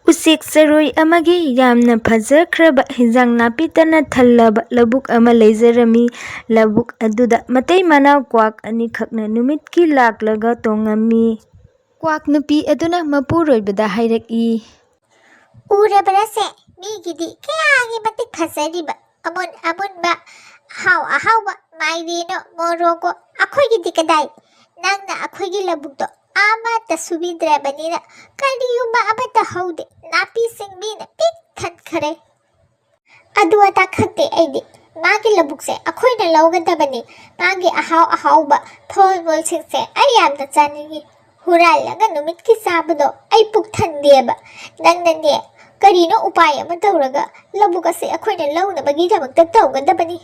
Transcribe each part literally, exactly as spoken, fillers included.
ꯎꯆꯦꯛ ꯆꯔꯣꯏ ꯑꯃꯒꯤ ꯌꯥꯝꯅ ꯐꯖꯈ꯭ꯔꯕ ꯍꯤꯟꯖꯥꯡ ꯅꯥꯄꯤꯇꯅ ꯊꯜꯂꯕ ꯂꯧꯕꯨꯛ ꯑꯃ ꯂꯩꯖꯔꯝꯃꯤ꯫ ꯂꯧꯕꯨꯛ ꯑꯗꯨꯗ ꯃꯇꯩ ꯃꯅꯥꯎ ꯀ꯭ꯋꯥꯛ ꯑꯅꯤꯈꯛꯅ ꯅꯨꯃꯤꯠꯀꯤ ꯂꯥꯛꯂꯒ ꯇꯣꯡꯉꯝꯃꯤ꯫ ꯀ꯭ꯋꯥꯛ ꯅꯨꯄꯤ ꯑꯗꯨꯅ ꯃꯄꯨꯔꯣꯏꯕꯗ ꯍꯥꯏꯔꯛꯏ꯫ "ꯎꯔꯕ꯭ꯔꯥꯁꯦ? ꯃꯤꯒꯤꯗꯤ ꯀꯌꯥꯒꯤ ꯃꯇꯤꯛ ꯐꯖꯔꯤꯕ ꯑꯃꯨꯟ ꯑꯃꯨꯟꯕ, ꯑꯍꯥꯎ ꯑꯍꯥꯎꯕ ꯃꯥꯏꯔꯦꯟꯅꯣ ꯃꯣꯔꯣꯛꯀꯣ꯫ ꯑꯩꯈꯣꯏꯒꯤꯗꯤ ꯀꯗꯥꯏ? ꯅꯪꯅ ꯑꯩꯈꯣꯏꯒꯤ ꯂꯧꯕꯨꯛꯇꯣ ꯑꯃꯠꯇ ꯁꯨꯕꯤꯗ꯭ꯔꯕꯅꯤꯅ ꯀꯔꯤꯒꯨꯝꯕ ꯑꯃꯠꯇ ꯍꯧꯗꯦ꯫ ꯅꯥꯄꯤ ꯁꯤꯡꯕꯤꯅ ꯄꯤꯛ ꯊꯟꯈꯔꯦ꯫ ꯑꯗꯨ ꯑꯗꯥ ꯈꯪꯗꯦ ꯑꯩꯗꯤ꯫ ꯃꯥꯒꯤ ꯂꯧꯕꯨꯛꯁꯦ ꯑꯩꯈꯣꯏꯅ ꯂꯧꯒꯗꯕꯅꯤ꯫ ꯃꯥꯒꯤ ꯑꯍꯥꯎ ꯑꯍꯥꯎꯕ ꯐꯣꯜ ꯃꯣꯜꯁꯤꯡꯁꯦ ꯑꯩ ꯌꯥꯝꯅ ꯆꯥꯅꯤꯡꯉꯤ꯫ ꯍꯨꯔꯥꯜꯂꯒ ꯅꯨꯃꯤꯠꯀꯤ ꯆꯥꯕꯗꯣ ꯑꯩ ꯄꯨꯛ ꯊꯟꯗꯦꯕ꯫ ꯅꯪꯅꯅꯦ, ꯀꯔꯤꯅꯣ ꯎꯄꯥꯏ ꯑꯃ ꯇꯧꯔꯒ ꯂꯧꯕꯨꯛ ꯑꯁꯦ ꯑꯩꯈꯣꯏꯅ ꯂꯧꯅꯕꯒꯤꯗꯃꯛꯇ ꯇꯧꯒꯗꯕꯅꯤ꯫"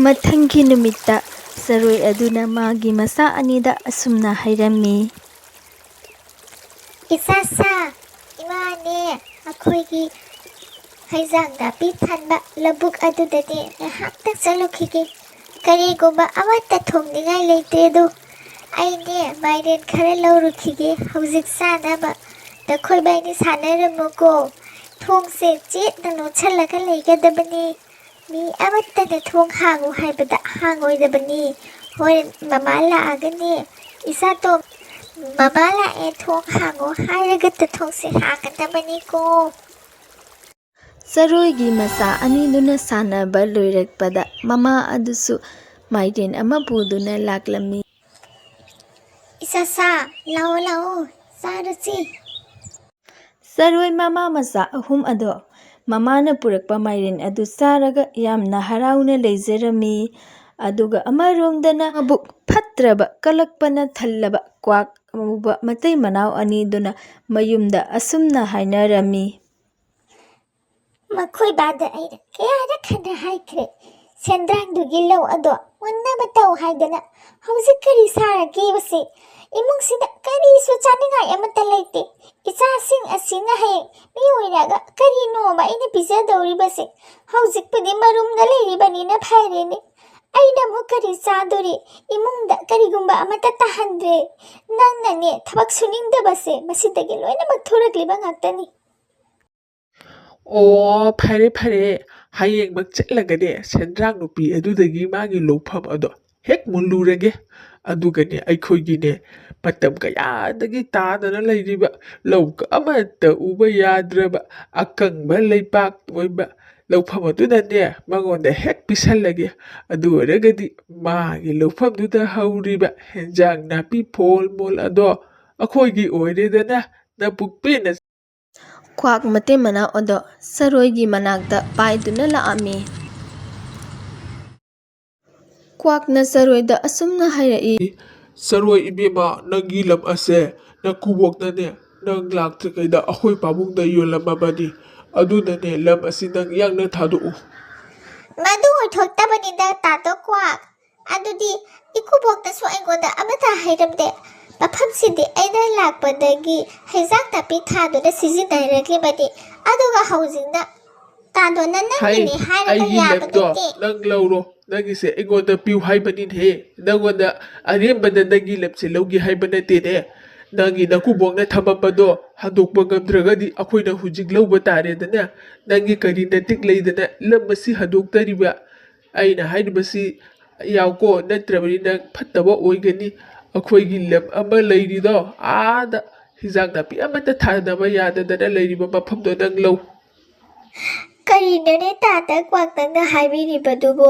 ꯃꯊꯪꯒꯤ ꯅꯨꯃꯤꯠꯇ ꯆꯔꯣꯏ ꯑꯗꯨꯅ ꯃꯥꯒꯤ ꯃꯆꯥ ꯑꯅꯤꯗ ꯑꯁꯨꯝꯅ ꯍꯥꯏꯔꯝꯃꯤ꯫ "ꯏꯆꯥ ꯁꯥ, ꯏꯃꯥꯅꯦ, ꯑꯩꯈꯣꯏꯒꯤ ꯍꯩꯖꯥꯡ ꯅꯥꯄꯤ ꯊꯥꯟꯕ ꯂꯧꯕꯨꯛ ꯑꯗꯨꯗꯅꯦ ꯉꯥꯏꯍꯥꯛꯇꯪ ꯆꯠꯂꯨꯈꯤꯒꯦ꯫ ꯀꯔꯤꯒꯨꯝꯕ ꯑꯃꯠꯇ ꯊꯣꯡꯅꯤꯡꯉꯥꯏ ꯂꯩꯇꯦ ꯑꯗꯨ꯫ ꯑꯩꯅꯦ ꯃꯥꯏꯔꯦꯟ ꯈꯔ ꯂꯧꯔꯨꯈꯤꯒꯦ ꯍꯧꯖꯤꯛ ꯆꯥꯅꯕ꯫ ꯅꯈꯣꯏꯕꯥꯏꯅꯤ ꯁꯥꯟꯅꯔꯝꯃꯨꯀꯣ꯫ ꯊꯣꯡꯁꯦ ꯆꯦꯠꯅ ꯂꯣꯟꯁꯤꯜꯂꯒ ꯂꯩꯒꯗꯕꯅꯤ꯫ ꯃꯤ ꯑꯃꯠꯇꯅ ꯊꯣꯡ ꯍꯥꯡꯉꯨ ꯍꯥꯏꯕꯗ ꯍꯥꯡꯉꯣꯏꯗꯕꯅꯤ꯫ ꯍꯣꯔꯦꯟ ꯃꯃꯥ ꯂꯥꯛꯑꯒꯅꯦ, ꯏꯆꯥꯇꯣꯝ, ꯃꯃꯥ ꯂꯥꯛꯑꯦ, ꯊꯣꯡ ꯍꯥꯡꯉꯨ ꯍꯥꯏꯔꯒꯇ ꯊꯣꯡꯁꯦ ꯍꯥꯡꯒꯗꯕꯅꯤꯀꯣ꯫" ꯆꯔꯣꯏꯒꯤ ꯃꯆꯥ ꯑꯅꯤꯗꯨꯅ ꯁꯥꯟꯅꯕ ꯂꯣꯏꯔꯛꯄꯗ ꯃꯃꯥ ꯑꯗꯨꯁꯨ ꯃꯥꯏꯔꯦꯟ ꯑꯃ ꯄꯨꯗꯨꯅ ꯂꯥꯛꯂꯝꯃꯤ꯫ "ꯏꯆꯥ ꯁꯥ, ꯂꯥꯛꯑꯣ, ꯂꯥꯛꯑꯣ, ꯆꯥꯔꯁꯤ꯫" ꯆꯔꯣꯏ ꯃꯃꯥ ꯃꯆꯥ ꯑꯍꯨꯝ ꯑꯗꯣ ꯃꯃꯥꯅ ꯄꯨꯔꯛꯄ ꯃꯥꯏꯔꯦꯟ ꯑꯗꯨ ꯆꯥꯔꯒ ꯌꯥꯝꯅ ꯍꯔꯥꯎꯅ ꯂꯩꯖꯔꯝꯃꯤ꯫ ꯑꯗꯨꯒ ꯑꯃꯔꯣꯝꯗꯅ ꯃꯕꯨꯛ ꯐꯠꯇ꯭ꯔꯕ, ꯀꯂꯛꯄꯅ ꯊꯜꯂꯕ ꯀ꯭ꯋꯥꯛ ꯑꯃꯨꯕ ꯃꯇꯩ ꯃꯅꯥꯎ ꯑꯅꯤꯗꯨꯅ ꯃꯌꯨꯝꯗ ꯑꯁꯨꯝꯅ ꯍꯥꯏꯅꯔꯝꯃꯤ꯫ "ꯃꯈꯣꯏ ꯕꯥꯗ ꯑꯩꯅ ꯀꯌꯥꯔꯛ ꯍꯟꯅ ꯍꯥꯏꯈ꯭ꯔꯦ, ꯁꯦꯟꯗ꯭ꯔꯥꯡꯗꯨꯒꯤ ꯂꯧ ꯑꯗꯣ ꯃꯨꯟꯅꯕ ꯇꯧ ꯍꯥꯏꯗꯅ꯫ ꯍꯧꯖꯤꯛ ꯀꯔꯤ ꯁꯥꯔꯒꯦꯕꯁꯦ? ꯏꯃꯨꯡꯁꯤꯗ ꯀꯔꯤꯁꯨ ꯆꯥꯅꯤꯡꯉꯥꯏ ꯑꯃꯠꯇ ꯂꯩꯇꯦ꯫ ꯏꯆꯥꯁꯤꯡ ꯑꯁꯤꯅ ꯍꯌꯦꯡ ꯃꯤ ꯑꯣꯏꯔꯒ ꯀꯔꯤꯅꯣꯕ ꯑꯩꯅ ꯄꯤꯖꯗꯧꯔꯤꯕꯁꯦ? ꯍꯧꯖꯤꯛꯄꯨꯗꯤ ꯃꯔꯨꯝꯗ ꯂꯩꯔꯤꯕꯅꯤꯅ ꯐꯔꯦꯅꯦ꯫ ꯑꯩꯅ ꯑꯃꯨꯛ ꯀꯔꯤ ꯆꯥꯗꯣꯔꯤ? ꯏꯃꯨꯡꯗ ꯀꯔꯤꯒꯨꯝꯕ ꯑꯃꯠꯇ ꯇꯥꯍꯟꯗ꯭ꯔꯦ꯫ ꯅꯪꯅꯅꯦ ꯊꯕꯛ ꯁꯨꯅꯤꯡꯗꯕꯁꯦ ꯃꯁꯤꯗꯒꯤ ꯂꯣꯏꯅꯃꯛ ꯊꯣꯔꯛꯂꯤꯕ ꯉꯥꯛꯇꯅꯤ꯫ ꯑꯣ, ꯐꯔꯦ, ꯐꯔꯦ꯫ ꯍꯌꯦꯡꯃꯛ ꯆꯠꯂꯒꯅꯦ, ꯁꯦꯟꯗ꯭ꯔꯥꯡ ꯅꯨꯄꯤ ꯑꯗꯨꯗꯒꯤ ꯃꯥꯒꯤ ꯂꯧꯐꯝ ꯑꯗꯣ ꯍꯦꯛ ꯃꯨꯜꯂꯨꯔꯒꯦ꯫ ꯑꯗꯨꯒꯅꯦ, ꯑꯩꯈꯣꯏꯒꯤꯅꯦ, ꯃꯇꯝ ꯀꯌꯥꯗꯒꯤ ꯇꯥꯗꯅ ꯂꯩꯔꯤꯕ ꯂꯧ ꯑꯃꯠꯇ ꯎꯕ ꯌꯥꯗ꯭ꯔꯕ ꯑꯀꯪꯕ ꯂꯩꯄꯥꯛ ꯑꯣꯏꯕ ꯂꯧꯐꯝ ꯑꯗꯨꯗꯅꯦ, ꯃꯉꯣꯟꯗ ꯍꯦꯛ ꯄꯤꯁꯜꯂꯒꯦ꯫ ꯑꯗꯨ ꯑꯣꯏꯔꯒꯗꯤ ꯃꯥꯒꯤ ꯂꯧꯐꯝꯗꯨꯗ ꯍꯧꯔꯤꯕ ꯍꯦꯟꯖꯥꯡ ꯅꯥꯄꯤ ꯐꯣꯜ ꯃꯣꯜ ꯑꯗꯣ ꯑꯩꯈꯣꯏꯒꯤ ꯑꯣꯏꯔꯦꯗꯅ, ꯅꯄꯨꯛ ꯄꯦꯟꯅ꯫ ꯀ꯭ꯋꯥꯛ ꯃꯇꯩ ꯃꯅꯥꯎ ꯑꯗꯣ ꯆꯔꯣꯏꯒꯤ ꯃꯅꯥꯛꯇ ꯄꯥꯏꯗꯨꯅ ꯂꯥꯛꯑꯝꯃꯤ꯫ ꯀ꯭ꯋꯥꯛꯅ ꯆꯔꯣꯏꯗ ꯑꯁꯨꯝꯅ ꯍꯥꯏꯔꯛꯏ꯫ "ꯆꯔꯣꯏ ꯏꯕꯦꯝꯃ, ꯅꯪꯒꯤ ꯂꯝ ꯑꯁꯦ ꯅꯀꯨꯕꯣꯛꯅꯅꯦ, ꯅꯪ ꯂꯥꯛꯇ꯭ꯔꯤꯉꯩꯗ ꯑꯩꯈꯣꯏ ꯄꯥꯕꯨꯡꯗ ꯌꯣꯜꯂꯝꯃꯕꯅꯤ꯫ ꯑꯗꯨꯅꯅꯦ, ꯂꯝ ꯑꯁꯤ ꯅꯪ ꯌꯥꯡꯅ ꯊꯥꯗꯣꯛꯎ꯫" "ꯃꯗꯨ ꯑꯣꯏꯊꯣꯛꯇꯕꯅꯤꯗ, ꯇꯥꯗ ꯀ꯭ꯋꯥꯛ꯫ ꯑꯗꯨꯗꯤ ꯏꯀꯨꯕꯣꯛꯅꯁꯨ ꯑꯩꯉꯣꯟꯗ ꯑꯃꯠꯇ ꯍꯥꯏꯔꯝꯗꯦ꯫ ꯃꯐꯝꯁꯤꯗꯤ ꯑꯩꯅ ꯂꯥꯛꯄꯗꯒꯤ ꯍꯩꯖꯥꯡ ꯅꯥꯄꯤ ꯊꯥꯗꯨꯅ ꯁꯤꯖꯤꯟꯅꯔꯛꯂꯤꯕꯅꯤ꯫ ꯑꯗꯨꯒ ꯍꯧꯖꯤꯛꯅ ꯇꯥꯗꯣꯟꯅ ꯅꯪꯒꯤꯅꯤ ꯍꯥꯏꯔꯒ ꯑꯩꯒꯤ ꯌꯥꯕ ꯂꯝꯗꯣ ꯅꯠꯇꯦ꯫" "ꯅꯪ ꯂꯧꯔꯣ꯫ ꯅꯪꯒꯤꯁꯦ ꯑꯩꯉꯣꯟꯗ ꯄꯤꯌꯨ ꯍꯥꯏꯕꯅꯤꯅꯦꯍꯦ꯫ ꯅꯪꯉꯣꯟꯗ ꯑꯔꯦꯝꯕꯗ ꯅꯪꯒꯤ ꯂꯝꯁꯦ ꯂꯧꯒꯦ ꯍꯥꯏꯕ ꯅꯠꯇꯦꯅꯦ꯫ ꯅꯪꯒꯤ ꯅꯀꯨꯕꯣꯛꯅ ꯊꯝꯃꯝꯕꯗꯣ ꯍꯟꯗꯣꯛꯄ ꯉꯝꯗ꯭ꯔꯒꯗꯤ ꯑꯩꯈꯣꯏꯅ ꯍꯧꯖꯤꯛ ꯂꯧꯕ ꯇꯥꯔꯦꯗꯅ꯫ ꯅꯪꯒꯤ ꯀꯔꯤ ꯅꯇꯤꯛ ꯂꯩꯗꯅ ꯂꯝ ꯑꯁꯤ ꯍꯟꯗꯣꯛꯇꯔꯤꯕ?" ꯑꯩꯅ ꯍꯥꯏꯔꯤꯕꯁꯤ ꯌꯥꯎꯀꯣ, ꯅꯠꯇ꯭ꯔꯕꯗꯤ ꯅꯪ ꯐꯠꯇꯕ ꯑꯣꯏꯒꯅꯤ꯫ ꯑꯩꯈꯣꯏꯒꯤ ꯂꯝ ꯑꯃ ꯂꯩꯔꯤꯗꯣ, ꯑꯥꯗ ꯍꯤꯟꯖꯥꯡ ꯅꯥꯄꯤ ꯑꯃꯠꯇ ꯊꯥꯅꯕ ꯌꯥꯗꯗꯅ ꯂꯩꯔꯤꯕ ꯃꯐꯝꯗꯣ ꯅꯪ ꯂꯧ꯫ ꯀꯔꯤꯅꯣꯅꯦ ꯇꯥꯗ ꯀ꯭ꯋꯥꯛ ꯅꯪꯅ ꯍꯥꯏꯕꯤꯔꯤꯕꯗꯨꯕꯨ?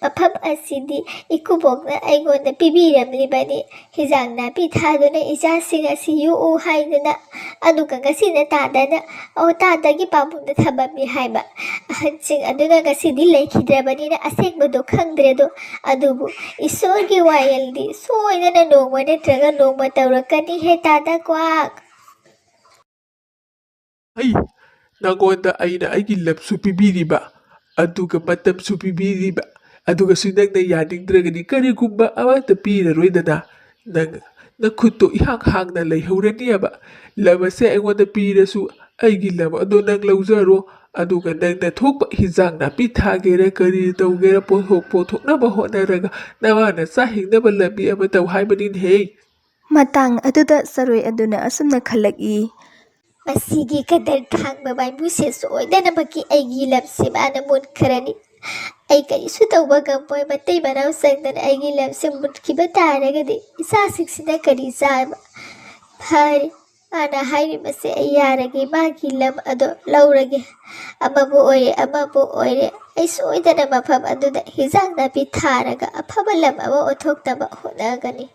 ꯃꯐꯝ ꯑꯁꯤꯗꯤ ꯏꯀꯨꯕꯣꯛꯅ ꯑꯩꯉꯣꯟꯗ ꯄꯤꯕꯤꯔꯝꯂꯤꯕꯅꯤ꯫ ꯍꯤꯟꯖꯥꯡ ꯅꯥꯄꯤ ꯊꯥꯗꯨꯅ ꯏꯆꯥꯁꯤꯡ ꯑꯁꯤ ꯌꯣꯛꯎ ꯍꯥꯏꯗꯅ꯫ ꯑꯗꯨꯒ ꯉꯁꯤꯅ ꯇꯥꯗꯅ, ꯑꯣ, ꯇꯥꯗꯒꯤ ꯄꯥꯕꯨꯡꯗ ꯊꯝꯃꯝꯃꯤ ꯍꯥꯏꯕ꯫ ꯑꯍꯟꯁꯤꯡ ꯑꯗꯨꯅ ꯉꯁꯤꯗꯤ ꯂꯩꯈꯤꯗ꯭ꯔꯕꯅꯤꯅ ꯑꯁꯦꯡꯕꯗꯣ ꯈꯪꯗ꯭ꯔꯦꯗꯣ꯫ ꯑꯗꯨꯕꯨ ꯏꯁꯣꯔꯒꯤ ꯋꯥꯌꯦꯜꯗꯤ ꯁꯣꯏꯗꯅ ꯅꯣꯡꯃ ꯅꯠꯇ꯭ꯔꯒ ꯅꯣꯡꯃ ꯇꯧꯔꯛꯀꯅꯤ ꯍꯦ ꯇꯥꯗ ꯀ꯭ꯋꯥꯛ꯫ ꯑꯩ ꯅꯉꯣꯟꯗ ꯑꯩꯅ ꯑꯩꯒꯤ ꯂꯝꯁꯨ ꯄꯤꯕꯤꯔꯤꯕ, ꯑꯗꯨꯒ ꯃꯇꯝꯁꯨ ꯄꯤꯕꯤꯔꯤꯕ, ꯑꯗꯨꯒꯁꯨ ꯅꯪꯅ ꯌꯥꯅꯤꯡꯗ꯭ꯔꯒꯗꯤ ꯀꯔꯤꯒꯨꯝꯕ ꯑꯃꯠꯇ ꯄꯤꯔꯔꯣꯏꯗꯅ꯫ ꯅꯪ ꯅꯈꯨꯠꯇꯣ ꯏꯍꯥꯡ ꯍꯥꯡꯅ ꯂꯩꯍꯧꯔꯅꯤꯕ꯫ ꯂꯝ ꯑꯁꯦ ꯑꯩꯉꯣꯟꯗ ꯄꯤꯔꯁꯨ ꯑꯩꯒꯤ ꯂꯝ ꯑꯗꯣ ꯅꯪ ꯂꯧꯖꯔꯣ꯫ ꯑꯗꯨꯒ ꯅꯪꯅ ꯊꯣꯛꯄ ꯍꯤꯟꯖꯥꯡ ꯅꯥꯄꯤ ꯊꯥꯒꯦꯔꯥ ꯀꯔꯤ ꯇꯧꯒꯦꯔꯥ ꯄꯣꯠꯊꯣꯛ ꯄꯣꯠꯊꯣꯛꯅꯕ ꯍꯣꯠꯅꯔꯒ ꯅꯃꯥꯅ ꯆꯥꯛ ꯍꯤꯡꯅꯕ ꯂꯝꯕꯤ ꯑꯃ ꯇꯧ ꯍꯥꯏꯕꯅꯤꯅꯦꯍꯦ꯫ ꯃꯇꯥꯡ ꯑꯗꯨꯗ ꯆꯔꯣꯏ ꯑꯗꯨꯅ ꯑꯁꯨꯝꯅ ꯈꯜꯂꯛꯏ꯫ ꯃꯁꯤꯒꯤ ꯀꯗꯔ ꯈꯥꯡꯕ ꯃꯥꯏꯕꯨꯁꯦ ꯁꯣꯏꯗꯅꯃꯛꯀꯤ ꯑꯩꯒꯤ ꯂꯝꯁꯤ ꯃꯥꯅ ꯃꯨꯟꯈ꯭ꯔꯅꯤ꯫ ꯑꯩ ꯀꯔꯤꯁꯨ ꯇꯧꯕ ꯉꯝꯃꯣꯏ, ꯃꯇꯩ ꯃꯅꯥꯎ ꯆꯪꯗꯅ ꯑꯩꯒꯤ ꯂꯝꯁꯤ ꯃꯨꯟꯈꯤꯕ ꯇꯥꯔꯒꯗꯤ ꯏꯆꯥꯁꯤꯡꯁꯤꯅ ꯀꯔꯤ ꯆꯥꯕ? ꯐꯔꯦ, ꯃꯥꯅ ꯍꯥꯏꯔꯤꯕꯁꯦ ꯑꯩ ꯌꯥꯔꯒꯦ, ꯃꯥꯒꯤ ꯂꯝ ꯑꯗꯣ ꯂꯧꯔꯒꯦ꯫ ꯑꯃꯕꯨ ꯑꯣꯏꯔꯦ, ꯑꯃꯕꯨ ꯑꯣꯏꯔꯦ, ꯑꯩ ꯁꯣꯏꯗꯅ ꯃꯐꯝ ꯑꯗꯨꯗ ꯍꯤꯟꯖꯥꯡ ꯅꯥꯄꯤ ꯊꯥꯔꯒ ꯑꯐꯕ ꯂꯝ ꯑꯃ ꯑꯣꯟꯊꯣꯛꯅꯕ ꯍꯣꯠꯅꯒꯅꯤ꯫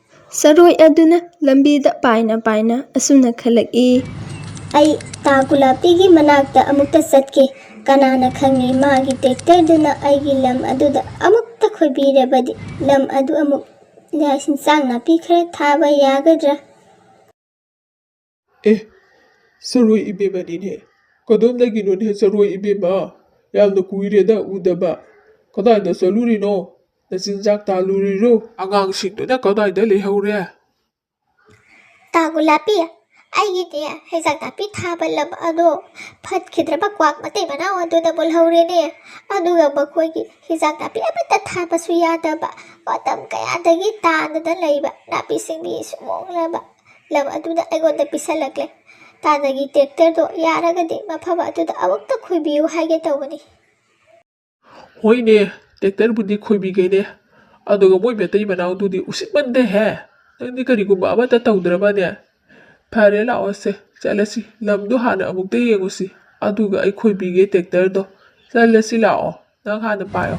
ꯆꯔꯣꯏ ꯑꯗꯨꯅ ꯂꯝꯕꯤꯗ ꯄꯥꯏꯅ ꯄꯥꯏꯅ ꯑꯁꯨꯝꯅ ꯈꯜꯂꯛꯏ꯫ ꯑꯩ ꯇꯥ ꯒꯨꯂꯥꯞꯇꯤꯒꯤ ꯃꯅꯥꯛꯇ ꯑꯃꯨꯛꯇ ꯆꯠꯀꯦ꯫ ꯀꯅꯥꯅ ꯈꯪꯉꯤ, ꯃꯥꯒꯤ ꯇ꯭ꯔꯦꯛꯇꯔꯗꯨꯅ ꯑꯩꯒꯤ ꯂꯝ ꯑꯗꯨꯗ ꯑꯃꯨꯛꯇ ꯈꯣꯏꯕꯤꯔꯕꯗꯤ ꯂꯝ ꯑꯗꯨ ꯑꯃꯨꯛ ꯍꯤꯟꯖꯥꯡ ꯅꯥꯄꯤ ꯈꯔ ꯊꯥꯕ ꯌꯥꯒꯗ꯭ꯔꯥ? ꯑꯦ, ꯆꯔꯣꯏ ꯏꯕꯦꯝꯃꯅꯤꯅꯦ꯫ ꯀꯗꯣꯝꯗꯒꯤꯅꯣꯅꯦ ꯆꯔꯣꯏ ꯏꯕꯦꯝꯃ? ꯌꯥꯝꯅ ꯀꯨꯏꯔꯦꯗ ꯎꯗꯕ꯫ ꯀꯗꯥꯏꯗ ꯆꯠꯂꯨꯔꯤꯅꯣ? ꯅꯆꯤꯟꯖꯥꯛ ꯇꯥꯜꯂꯨꯔꯤꯔꯣ? ꯑꯉꯥꯡꯁꯤꯡꯗꯨꯅ ꯀꯗꯥꯏꯗ ꯂꯩꯍꯧꯔꯦ? ꯇꯥ ꯒꯨꯂꯥꯞꯄꯤ, ꯑꯩꯒꯤꯅꯦ ꯍꯤꯟꯖꯥꯡ ꯅꯥꯄꯤ ꯊꯥꯕ ꯂꯝ ꯑꯗꯣ ꯐꯠꯈꯤꯗ꯭ꯔꯕ ꯀ꯭ꯋꯥꯛ ꯃꯇꯩ ꯃꯅꯥꯎ ꯑꯗꯨꯅ ꯃꯨꯜꯍꯧꯔꯦꯅꯦ꯫ ꯑꯗꯨꯒ ꯃꯈꯣꯏꯒꯤ ꯍꯤꯟꯖꯥꯡ ꯅꯥꯄꯤ ꯑꯃꯠꯇ ꯊꯥꯕꯁꯨ ꯌꯥꯗꯕ, ꯃꯇꯝ ꯀꯌꯥꯗꯒꯤ ꯇꯥꯗꯅ ꯂꯩꯕ ꯅꯥꯄꯤ ꯁꯤꯡꯕꯤ ꯁꯨꯃꯣꯡꯂꯕ ꯂꯝ ꯑꯗꯨꯗ ꯑꯩꯉꯣꯟꯗ ꯄꯤꯁꯜꯂꯛꯂꯦ꯫ ꯇꯥꯟꯅꯒꯤ ꯇ꯭ꯔꯦꯛꯇꯔꯗꯣ ꯌꯥꯔꯒꯗꯤ ꯃꯐꯝ ꯑꯗꯨꯗ ꯑꯃꯨꯛꯇ ꯈꯣꯏꯕꯤꯌꯨ ꯍꯥꯏꯒꯦ ꯇꯧꯕꯅꯤ꯫ ꯍꯣꯏꯅꯦ, ꯇ꯭ꯔꯦꯛꯇꯔꯕꯨꯗꯤ ꯈꯣꯏꯕꯤꯒꯦꯅꯦ꯫ ꯑꯗꯨꯒ ꯃꯣꯏ ꯃꯇꯩ ꯃꯅꯥꯎꯗꯨꯗꯤ ꯎꯁꯤꯠꯃꯟꯗꯦꯍꯦ꯫ ꯅꯪꯗꯤ ꯀꯔꯤꯒꯨꯝꯕ ꯑꯃꯠꯇ ꯇꯧꯗ꯭ꯔꯕꯅꯦ꯫ ꯐꯔꯦ, ꯂꯥꯛꯑꯣꯁꯦ, ꯆꯠꯂꯁꯤ꯫ ꯂꯝꯗꯣ ꯍꯥꯟꯅ ꯑꯃꯨꯛꯇ ꯌꯦꯡꯉꯨꯁꯤ꯫ ꯑꯗꯨꯒ ꯑꯩ ꯈꯣꯏꯕꯤꯒꯦ ꯇ꯭ꯔꯦꯛꯇꯔꯗꯣ꯫ ꯆꯠꯂꯁꯤ ꯂꯥꯛꯑꯣ꯫ ꯅꯪ ꯍꯥꯟꯅ ꯄꯥꯏꯌꯣ꯫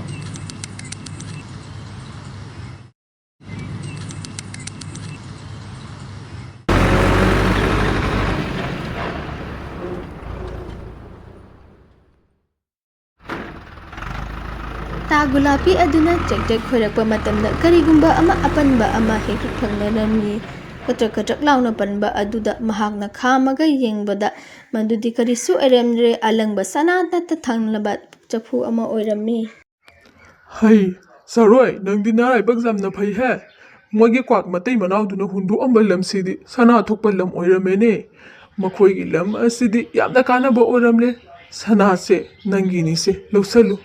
ꯇꯥ ꯒꯨꯂꯥꯞꯄꯤ ꯑꯗꯨꯅ ꯇ꯭ꯔꯦꯛꯇꯔ ꯈꯣꯏꯔꯛꯄ ꯃꯇꯝꯗ ꯀꯔꯤꯒꯨꯝꯕ ꯑꯃ ꯑꯄꯟꯕ ꯑꯃ ꯍꯦꯛ ꯍꯦꯛ ꯐꯪꯅꯔꯝꯃꯤ꯫ ꯀꯗ꯭ꯔꯛ ꯀꯗ꯭ꯔꯛ ꯂꯥꯎꯅ ꯄꯟꯕ ꯑꯗꯨꯗ ꯃꯍꯥꯛꯅ ꯈꯥꯝꯃꯒ ꯌꯦꯡꯕꯗ ꯃꯗꯨꯗꯤ ꯀꯔꯤꯁꯨ ꯑꯣꯏꯔꯝꯗ꯭ꯔꯦ, ꯑꯂꯪꯕ ꯁꯅꯥꯅꯇ ꯊꯜꯂꯕ ꯆꯐꯨ ꯑꯃ ꯑꯣꯏꯔꯝꯃꯤ꯫ ꯍꯩ, ꯆꯔꯣꯏ, ꯅꯪꯗꯤ ꯅꯔꯥꯏꯕꯛ ꯌꯥꯝꯅ ꯐꯩꯍꯦ꯫ ꯃꯣꯏꯒꯤ ꯀ꯭ꯋꯥꯛ ꯃꯇꯩ ꯃꯅꯥꯎꯗꯨꯅ ꯍꯨꯟꯗꯣꯛꯑꯝꯕ ꯂꯝꯁꯤꯗꯤ ꯁꯅꯥ ꯊꯣꯛꯄ ꯂꯝ ꯑꯣꯏꯔꯝꯃꯦꯅꯦ꯫ ꯃꯈꯣꯏꯒꯤ ꯂꯝ ꯑꯁꯤꯗꯤ ꯌꯥꯝꯅ ꯀꯥꯟꯅꯕ ꯑꯣꯏꯔꯝꯂꯦ꯫ "ꯁꯅꯥꯁꯦ ꯅꯪꯒꯤꯅꯤꯁꯦ, ꯂꯧꯁꯜꯂꯨ꯫"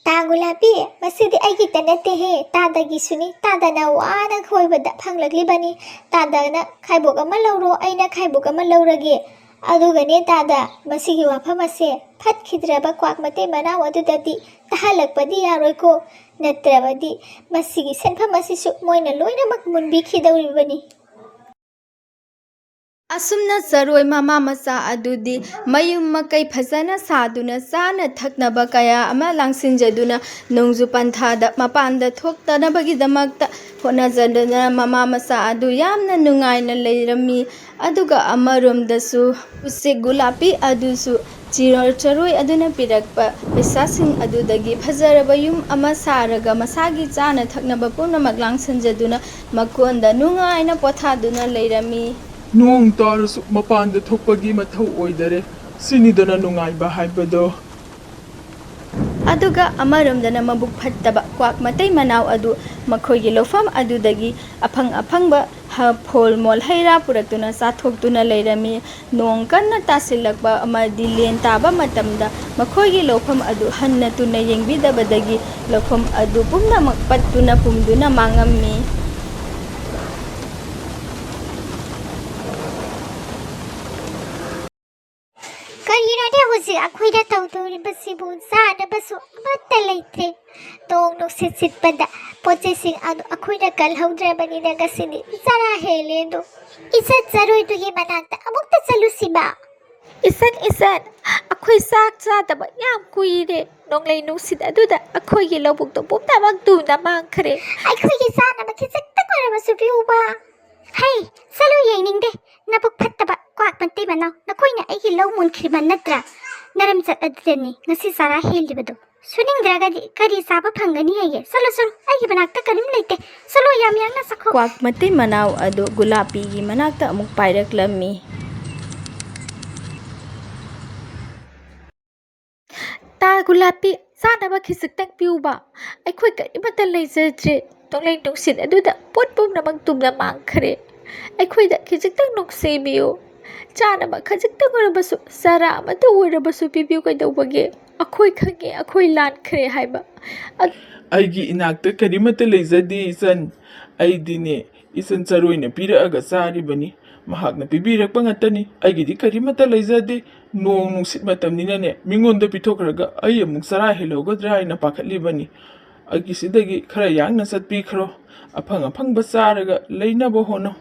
"ꯇꯥ ꯒꯨꯂꯥꯄꯤ, ꯃꯁꯤꯗꯤ ꯑꯩꯒꯤꯇ ꯅꯠꯇꯦꯍꯦ, ꯇꯥꯗꯒꯤꯁꯨꯅꯤ꯫ ꯇꯥꯗꯅ ꯋꯥꯅ ꯈꯣꯏꯕꯗ ꯐꯪꯂꯛꯂꯤꯕꯅꯤ꯫ ꯇꯥꯗꯅ ꯈꯥꯏꯕꯣꯛ ꯑꯃ ꯂꯧꯔꯣ, ꯑꯩꯅ ꯈꯥꯏꯕꯣꯛ ꯑꯃ ꯂꯧꯔꯒꯦ꯫ ꯑꯗꯨꯒꯅꯦ ꯇꯥꯗ, ꯃꯁꯤꯒꯤ ꯋꯥꯐꯝ ꯑꯁꯦ ꯐꯠꯈꯤꯗ꯭ꯔꯕ ꯀ꯭ꯋꯥꯛ ꯃꯇꯩ ꯃꯅꯥꯎ ꯑꯗꯨꯗꯗꯤ ꯇꯥꯍꯜꯂꯛꯄꯗꯤ ꯌꯥꯔꯣꯏꯀꯣ꯫ ꯅꯠꯇ꯭ꯔꯕꯗꯤ ꯃꯁꯤꯒꯤ ꯁꯦꯟꯐꯝ ꯑꯁꯤꯁꯨ ꯃꯣꯏꯅ ꯂꯣꯏꯅꯃꯛ ꯃꯨꯟꯕꯤꯈꯤꯗꯧꯔꯤꯕꯅꯤ꯫" ꯑꯁꯨꯝꯅ ꯆꯔꯣꯏ ꯃꯃꯥ ꯃꯆꯥ ꯑꯗꯨꯗꯤ ꯃꯌꯨꯝ ꯃꯀꯩ ꯐꯖꯅ ꯁꯥꯗꯨꯅ, ꯆꯥꯅ ꯊꯛꯅꯕ ꯀꯌꯥ ꯑꯃ ꯂꯥꯡꯁꯤꯟꯖꯗꯨꯅ, ꯅꯣꯡꯖꯨ ꯄꯟꯊꯥꯗ ꯃꯄꯥꯟꯗ ꯊꯣꯛꯇꯅꯕꯒꯤꯗꯃꯛꯇ ꯍꯣꯠꯅꯖꯗꯨꯅ, ꯃꯃꯥ ꯃꯆꯥ ꯑꯗꯨ ꯌꯥꯝꯅ ꯅꯨꯡꯉꯥꯏꯅ ꯂꯩꯔꯝꯃꯤ꯫ ꯑꯗꯨꯒ ꯑꯃꯔꯣꯝꯗꯁꯨ ꯎꯆꯦꯛ ꯒꯨꯂꯥꯄꯤ ꯑꯗꯨꯁꯨ ꯆꯤꯔꯣ-, ꯆꯔꯣꯏ ꯑꯗꯨꯅ ꯄꯤꯔꯛꯄ ꯄꯩꯁꯥꯁꯤꯡ ꯑꯗꯨꯗꯒꯤ ꯐꯖꯔꯕ ꯌꯨꯝ ꯑꯃ ꯁꯥꯔꯒ, ꯃꯁꯥꯒꯤ ꯆꯥꯅ ꯊꯛꯅꯕ ꯄꯨꯝꯅꯃꯛ ꯂꯥꯡꯁꯤꯟꯖꯗꯨꯅ, ꯃꯀꯣꯟꯗ ꯅꯨꯡꯉꯥꯏꯅ ꯄꯣꯊꯥꯗꯨꯅ ꯂꯩꯔꯝꯃꯤ꯫ "ꯅꯣꯡ ꯇꯥꯔꯁꯨ ꯃꯄꯥꯟꯗ ꯊꯣꯛꯄꯒꯤ ꯃꯊꯧ ꯑꯣꯏꯗꯔꯦ꯫ ꯁꯤꯅꯤꯗꯅ ꯅꯨꯡꯉꯥꯏꯕ ꯍꯥꯏꯕꯗꯣ꯫" ꯑꯗꯨꯒ ꯑꯃꯔꯣꯝꯗꯅ ꯃꯕꯨꯛ ꯐꯠꯇꯕ ꯀ꯭ꯋꯥꯛ ꯃꯇꯩ ꯃꯅꯥꯎ ꯑꯗꯨ ꯃꯈꯣꯏꯒꯤ ꯂꯧꯐꯝ ꯑꯗꯨꯗꯒꯤ ꯑꯐꯪ ꯑꯐꯪꯕ ꯍ-, ꯐꯣꯜ ꯃꯣꯜ ꯍꯩ ꯔꯥ ꯄꯨꯔꯛꯇꯨꯅ ꯆꯥꯊꯣꯛꯇꯨꯅ ꯂꯩꯔꯝꯃꯤ꯫ ꯅꯣꯡ ꯀꯟꯅ ꯇꯥꯁꯤꯜꯂꯛꯄ ꯑꯃꯗꯤ ꯂꯦꯟ ꯇꯥꯕ ꯃꯇꯝꯗ ꯃꯈꯣꯏꯒꯤ ꯂꯧꯐꯝ ꯑꯗꯨ ꯍꯟꯅ ꯇꯨꯅ ꯌꯦꯡꯕꯤꯗꯕꯗꯒꯤ ꯂꯧꯐꯝ ꯑꯗꯨ ꯄꯨꯝꯅꯃꯛ ꯄꯠꯇꯨꯅ ꯄꯨꯝꯗꯨꯅ ꯃꯥꯡꯉꯝꯃꯤ꯫ ꯀꯔꯤꯅꯣꯅꯦ ꯍꯧꯖꯤꯛ ꯑꯩꯈꯣꯏꯅ ꯇꯧꯗꯧꯔꯤꯕꯁꯤꯕꯨ? ꯆꯥꯅꯕꯁꯨ ꯑꯃꯠꯇ ꯂꯩꯇ꯭ꯔꯦ꯫ ꯅꯣꯡ ꯅꯨꯡꯁꯤꯠ ꯁꯤꯠꯄꯗ ꯄꯣꯠ ꯆꯩꯁꯤꯡ ꯑꯗꯨ ꯑꯩꯈꯣꯏꯅ ꯀꯜꯍꯧꯗ꯭ꯔꯕꯅꯤꯅ ꯉꯁꯤꯗꯤ ꯆꯔꯥ ꯍꯦꯜꯂꯦ ꯑꯗꯨ꯫ ꯏꯆꯟ ꯆꯔꯣꯏꯗꯨꯒꯤ ꯃꯅꯥꯛꯇ ꯑꯃꯨꯛꯇ ꯆꯠꯂꯨꯁꯤꯕ꯫ ꯏꯆꯟ, ꯏꯆꯟ, ꯑꯩꯈꯣꯏ ꯆꯥꯛ ꯆꯥꯗꯕ ꯌꯥꯝ ꯀꯨꯏꯔꯦ꯫ ꯅꯣꯡꯂꯩ ꯅꯨꯡꯁꯤꯠ ꯑꯗꯨꯗ ꯑꯩꯈꯣꯏꯒꯤ ꯂꯧꯕꯨꯛꯇꯣ ꯄꯨꯝꯅꯃꯛ ꯇꯨꯅ ꯃꯥꯡꯈ꯭ꯔꯦ꯫ ꯑꯩꯈꯣꯏꯒꯤ ꯆꯥꯅꯕ ꯈꯤꯖꯤꯛꯇꯪ ꯑꯣꯏꯔꯕꯁꯨ ꯄꯤꯌꯨꯕ꯫ ꯍꯩ, ꯆꯠꯂꯨ, ꯌꯦꯡꯅꯤꯡꯗꯦ꯫ ꯅꯕꯨꯛ ꯐꯠꯇꯕ ꯀ꯭ꯋꯥꯛ ꯃꯇꯩ ꯃꯅꯥꯎ, ꯅꯈꯣꯏꯅ ꯑꯩꯒꯤ ꯂꯧ ꯃꯨꯟꯈ꯭ꯔꯤꯕ ꯅꯠꯇ꯭ꯔꯥ? ꯅꯔꯝꯆꯠ ꯑꯗꯨꯗꯅꯤ ꯉꯁꯤ ꯆꯔꯥ ꯍꯦꯜꯂꯤꯕꯗꯣ꯫ ꯁꯨꯅꯤꯡꯗ꯭ꯔꯒꯗꯤ ꯀꯔꯤ ꯆꯥꯕ ꯐꯪꯒꯅꯤ ꯍꯥꯏꯒꯦ? ꯆꯠꯂꯣ, ꯆꯠꯂꯣ, ꯑꯩꯒꯤ ꯃꯅꯥꯛꯇ ꯀꯔꯤꯝ ꯂꯩꯇꯦ꯫ ꯆꯠꯂꯣ, ꯌꯥꯝ ꯌꯥꯡꯅ ꯆꯠꯈꯣ꯫ ꯀ꯭ꯋꯥꯛ ꯃꯇꯩ ꯃꯅꯥꯎ ꯑꯗꯨ ꯒꯨꯂꯥꯄꯤꯒꯤ ꯃꯅꯥꯛꯇ ꯑꯃꯨꯛ ꯄꯥꯏꯔꯛꯂꯝꯃꯤ꯫ "ꯇꯥ ꯒꯨꯂꯥꯄꯤ, ꯆꯥꯅꯕ ꯈꯤꯖꯤꯛꯇꯪ ꯄꯤꯌꯨꯕ꯫ ꯑꯩꯈꯣꯏ ꯀꯔꯤꯃꯠꯇ ꯂꯩꯖꯗ꯭ꯔꯦ꯫ ꯅꯣꯡꯂꯩ ꯅꯨꯡꯁꯤꯠ ꯑꯗꯨꯗ ꯄꯣꯠ ꯄꯨꯝꯅꯃꯛ ꯇꯨꯝꯅ ꯃꯥꯡꯈ꯭ꯔꯦ꯫ ꯑꯩꯈꯣꯏꯗ ꯈꯤꯖꯤꯛꯇꯪ ꯅꯨꯡꯁꯤꯕꯤꯌꯨ꯫ ꯆꯥꯅꯕ ꯈꯖꯤꯛꯇꯪ ꯑꯣꯏꯔꯕꯁꯨ, ꯆꯔꯥ ꯑꯃꯇ ꯑꯣꯏꯔꯕꯁꯨ ꯄꯤꯕꯤꯌꯨ꯫ ꯀꯩꯗꯧꯕꯒꯦ? ꯑꯩꯈꯣꯏ ꯈꯪꯉꯦ, ꯑꯩꯈꯣꯏ ꯂꯥꯟꯈ꯭ꯔꯦ ꯍꯥꯏꯕ꯫ ꯑ- ꯑꯩꯒꯤ ꯏꯅꯥꯛꯇ ꯀꯔꯤꯃꯠꯇ ꯂꯩꯖꯗꯦ, ꯏꯆꯟ꯫ ꯑꯩꯗꯤꯅꯦ, ꯏꯆꯟ ꯆꯔꯣꯏꯅ ꯄꯤꯔꯛꯑꯒ ꯆꯥꯔꯤꯕꯅꯤ꯫ ꯃꯍꯥꯛꯅ ꯄꯤꯕꯤꯔꯛꯄ ꯉꯥꯛꯇꯅꯤ꯫ ꯑꯩꯒꯤꯗꯤ ꯀꯔꯤꯃꯠꯇ ꯂꯩꯖꯗꯦ꯫ ꯅꯣꯡ ꯅꯨꯡꯁꯤꯠ ꯃꯇꯝꯅꯤꯅꯅꯦ, ꯃꯤꯉꯣꯟꯗ ꯄꯤꯊꯣꯛꯈ꯭ꯔꯒ ꯑꯩ ꯑꯃꯨꯛ ꯆꯔꯥ ꯍꯦꯜꯍꯧꯒꯗ꯭ꯔꯥ ꯍꯥꯏꯅ ꯄꯥꯈꯠꯂꯤꯕꯅꯤ꯫ ꯑꯩꯒꯤꯁꯤꯗꯒꯤ ꯈꯔ ꯌꯥꯡꯅ ꯆꯠꯄꯤꯈ꯭ꯔꯣ꯫ ꯑꯐꯪ ꯑꯐꯪꯕ ꯆꯥꯔꯒ ꯂꯩꯅꯕ ꯍꯣꯠꯅꯧ꯫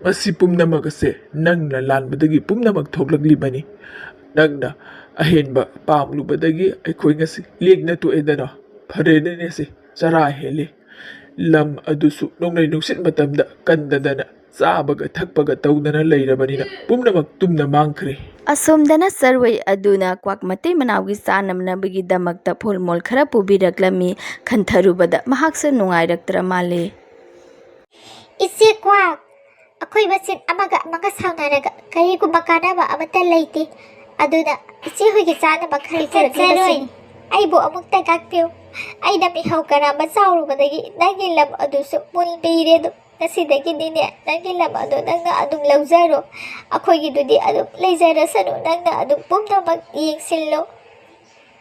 ꯃꯁꯤ ꯄꯨꯝꯅꯃꯛ ꯑꯁꯦ ꯅꯪꯅ ꯂꯥꯟꯕꯗꯒꯤ ꯄꯨꯝꯅꯃꯛ ꯊꯣꯛꯂꯛꯂꯤꯕꯅꯤ꯫ ꯅꯪꯅ ꯑꯍꯦꯟꯕ ꯄꯥꯝꯂꯨꯕꯗꯒꯤ ꯑꯩꯈꯣꯏ ꯉꯁꯤ ꯂꯦꯡꯅ ꯇꯣꯛꯑꯦꯗꯅ꯫ ꯐꯔꯦꯅꯦ ꯁꯦ, ꯆꯔꯥ ꯍꯦꯜꯂꯦ꯫ ꯂꯝ ꯑꯗꯨꯁꯨ ꯅꯣꯡꯂꯩ ꯅꯨꯡꯁꯤꯠ ꯃꯇꯝꯗ ꯀꯟꯗꯗꯅ ꯆꯥꯕꯒ ꯊꯛꯄꯒ ꯇꯧꯗꯅ ꯂꯩꯔꯕꯅꯤꯅ ꯄꯨꯝꯅꯃꯛ ꯇꯨꯝꯅ ꯃꯥꯡꯈ꯭ꯔꯦ꯫ ꯑꯁꯣꯝꯗꯅ ꯆꯔꯣꯏ ꯑꯗꯨꯅ ꯀ꯭ꯋꯥꯛ ꯃꯇꯩ ꯃꯅꯥꯎꯒꯤ ꯆꯥꯅꯅꯕꯒꯤꯗꯃꯛꯇ ꯐꯣꯜ ꯃꯣꯜ ꯈꯔ ꯄꯨꯕꯤꯔꯛꯂꯝꯃꯤ꯫ ꯈꯟꯊꯔꯨꯕꯗ ꯃꯍꯥꯛꯁꯨ ꯅꯨꯡꯉꯥꯏꯔꯛꯇ꯭ꯔ ꯃꯥꯜꯂꯦ꯫ ꯏꯆꯦ ꯀ꯭ꯋꯥꯛ, ꯑꯩꯈꯣꯏ ꯃꯁꯦꯟ ꯑꯃꯒ ꯑꯃꯒ ꯁꯥꯎꯅꯔꯒ ꯀꯔꯤꯒꯨꯝꯕ ꯀꯥꯟꯅꯕ ꯑꯃꯠꯇ ꯂꯩꯇꯦ꯫ ꯑꯗꯨꯅ ꯏꯆꯦ ꯍꯣꯏꯒꯤ ꯆꯥꯅꯕ ꯈꯔ ꯏꯆꯦ ꯄꯨꯔꯛꯂꯤꯕꯁꯤꯅꯤ꯫ ꯆꯔꯣꯏ꯫ ꯑꯩꯕꯨ ꯑꯃꯨꯛꯇ ꯉꯥꯛꯄꯤꯌꯨ꯫ ꯑꯩꯅ ꯃꯤꯍꯧ ꯀꯔꯝꯕ ꯆꯥꯎꯔꯨꯕꯗꯒꯤ ꯅꯪꯒꯤ ꯂꯝ ꯑꯗꯨꯁꯨ ꯃꯨꯟꯕꯤꯔꯦ꯫ ꯑꯗꯨ ꯉꯁꯤꯗꯒꯤꯗꯤꯅꯦ, ꯅꯪꯒꯤ ꯂꯝ ꯑꯗꯨ ꯅꯪꯅ ꯑꯗꯨꯝ ꯂꯧꯖꯔꯣ꯫ ꯑꯩꯈꯣꯏꯒꯤꯗꯨꯗꯤ ꯑꯗꯨꯝ ꯂꯩꯖꯔꯁꯅꯨ, ꯅꯪꯅ ꯑꯗꯨꯝ ꯄꯨꯝꯅꯃꯛ ꯌꯦꯡꯁꯤꯜꯂꯣ꯫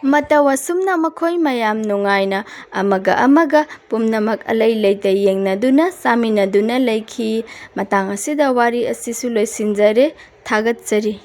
ꯃꯇꯧ ꯑꯁꯨꯝꯅ ꯃꯈꯣꯏ ꯃꯌꯥꯝ ꯅꯨꯡꯉꯥꯏꯅ ꯑꯃꯒ ꯑꯃꯒ ꯄꯨꯝꯅꯃꯛ ꯑꯂꯩ ꯂꯩꯇ ꯌꯦꯡꯅꯗꯨꯅ ꯆꯥꯃꯤꯟꯅꯗꯨꯅ ꯂꯩꯈꯤ꯫ ꯃꯇꯥꯡ ꯑꯁꯤꯗ ꯋꯥꯔꯤ ꯑꯁꯤꯁꯨ ꯂꯣꯏꯁꯤꯟꯖꯔꯦ꯫ ꯊꯥꯒꯠꯆꯔꯤ꯫